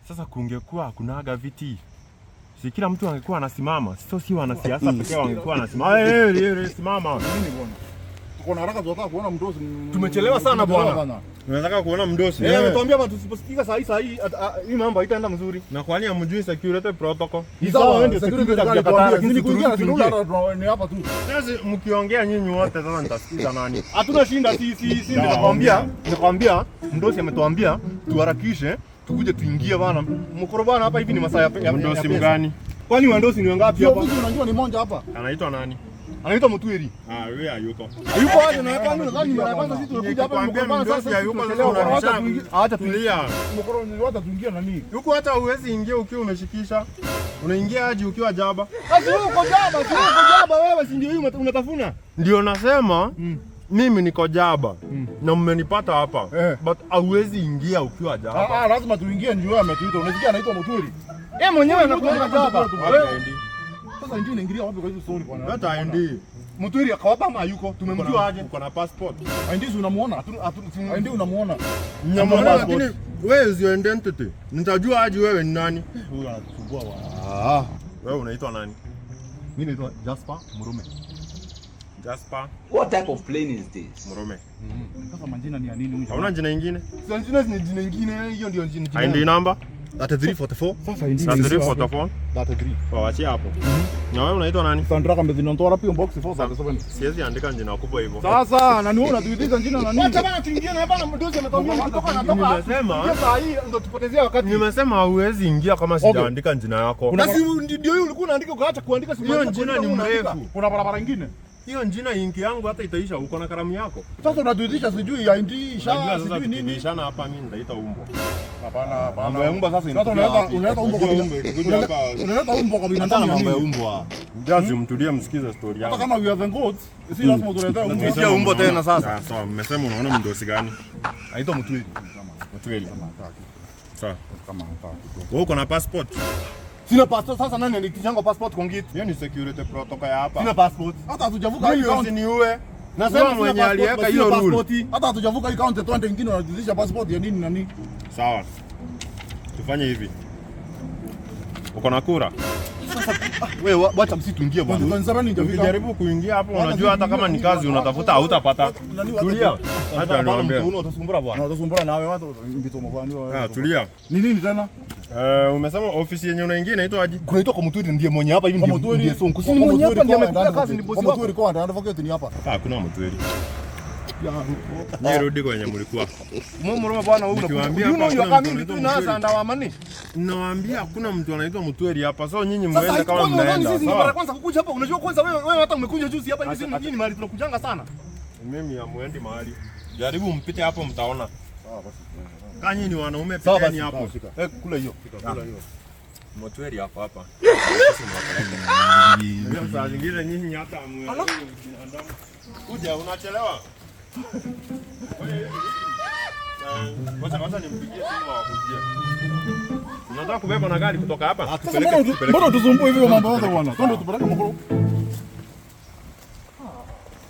Sasa kungekuwa hakunaga viti, si kila mtu angekuwa anasimama? Sio, si wanasiasa pekee wangekuwa wanasimama. Hey, hey, hey, simama. Nini bwana? Tuko na haraka, tunataka kuona mdosi. Tumechelewa sana bwana. Unataka kuona mdosi? Eh, ametuambia hapa tusiposikika saa hii saa hii hii mambo haitaenda mzuri. Na kwani hamjui security protocol? Ni sawa, wewe ndio security security alituambia, lakini si kuingia, turuhusu tuingie. ni hapa tu. Sasa mkiongea nyinyi wote sasa nitasikiza nani? Hatuna shinda si nikakwambia mdosi ametuambia tuharakishe tukuje tuingie bana. Mkoro bana, hapa hivi ni masaa ya Mdosi pesa. mgani? Kwani wandosi ni wangapi Sio hapa? ofisi, unajua ni moja hapa. Anaitwa nani? Anaitwa Mutwiri. Ah, yeye hayuko. Hayuko aje na hapa nadhani mara ya kwanza sisi tumekuja hapa Nikikwambia mkoro bana, mdosi sasa hayuko, sasa tumechelewa. unanisha- Acha tuingie. Acha tuingie. Tulia. Mkoro ni wata tuingie nani? Huku hata huwezi ingia ukiwa umeshikisha. Unaingia aje ukiwa jaba? Sasa wewe uko jaba, si wewe uko jaba wewe, si ndio hii unatafuna? Ndio nasema mimi niko jaba na mmenipata hapa Eh. but hauwezi ingia ukiwa jaba. Ah, ah, lazima tuingie, ndio ametuita. Unasikia anaitwa Muturi. Yeye mwenyewe anakuwa jaba. Wapi ID? Sasa ndio inaingilia wapi kwa hizo story bwana? Hata ID. Mutwiri akawapa ama hayuko? Tumemjua aje? Uko na passport? ID si unamuona? ID unamuona? Mnamwona passport. lakini where is your identity? Nitajua aje wewe ni nani? Huyu anatusumbua bwana. Ah. Wewe unaitwa nani? Mimi naitwa Jasper Murume. Jasper What type of plane is this? Murume. Sasa majina ni ya nini huyu? Hauna jina ingine? Sasa jina ni jina ingine, hiyo ndio jina. ID number? 3344. Sasa ID. 3344. 33. Wawachie hapo. Na wewe unaitwa nani? Sandra kama zinatoa wapi box 437. Siwezi andika jina kubwa hivyo. Sasa nani wewe unatuitisha jina na nini? Wacha bana tuingie na bana, mdosi ametuambia nikitoka natoka. Nimesema- Ingia saa hii ndio tupotezea wakati. Nimesema hauwezi ingia kama sijaandika jina yako. Basi ndio hiyo ulikuwa unaandika ukaacha kuandika, si Hiyo umeanza jina kuandika, ni unaandika. mrefu. Kuna barabara ingine. Hiyo jina inki yangu hata itaisha. Uko na kalamu yako? Sasa unatuitisha sijui ID Unajua sha sasa sijui nini. tukibishana hapa mimi nitaita umbwa. Hapana, hapana. Mambo ya umbwa sasa Sasa inakuja unaleta wapi? unaleta umbwa kwa Unajua umbwa ikikuja hapa unaleta umbwa kwa Hata binadamu. na ya mambo ya nini? umbwa. Jazi mtulie msikize story Hata yangu. kama we are the goats, si lazima tuletee umbwa. Tuitie umbwa tena sasa. Ah, sawa, mmesema unaona mdosi gani? Anaitwa Mutwiri. Mtweli. Sawa. Kama hataki. Wewe uko na passport? Sina passport sasa, nani anitishango passport kwa ngiti? Hiyo ni security protocol ya hapa. Sina passport. Hata hatujavuka hii Mimi county. usiniue. Nasema Huyo sina mwenye passport, aliweka basi hiyo sina rule. passport. Hata hatujavuka hii county twende ingine unatuitisha passport ya nini na nini? Sawa. Tufanye hivi. Uko na kura? Wewe wacha msi tuingie bwana. 27 hujafika. Ukijaribu kuingia hapo unajua hata kama ni kazi unatafuta hautapata. Tulia. Hata niwaambie. Utasumbura bwana. Na utasumbura nawe watu mbito mfano wewe. Ah, tulia. Ni nini tena? Eh, umesema ofisi yenye unaingia inaitwa aje? Kunaitwa kwa Mutwiri ndiye mwenye hapa hivi Kwa ndiye Mutwiri. ndiye Sonko. Si ni mwenye hapa ndiye amekupa kazi ni bosi Kwa wako. Mutwiri kwa advocate ni hapa. Ah, hakuna Mtweli. Nyie rudi kwenye mlikuwa. Murume bwana wewe Nikiwaambia unakuja. You know hapa you are hakuna coming mtu between anaitwa us and our money. Nawaambia hakuna mtu anaitwa Mtweli hapa. So nyinyi Sasa mwende kama kama mnaenda. sisi ni mara Sawa. kwanza kukuja hapa. Unajua kwanza wewe hata umekuja juzi hapa hivi sisi ni mahali tunakujanga sana. Mimi hamuendi mahali. Jaribu mpite hapo mtaona. Sawa basi. Kama nyinyi ni wanaume Sawa piteni basi. hapo. Eh, kula hiyo. Kula hiyo. Mtweli hapo hapa. Unajua saa zingine nyinyi hata hamuelewi binadamu. Kuja unachelewa. Wewe, wacha nimpigie simu awakujie. Unataka kubeba na gari kutoka hapa? Sasa mbona utusumbue hivyo mambo yote bwana? Twende tupeleke mkoro.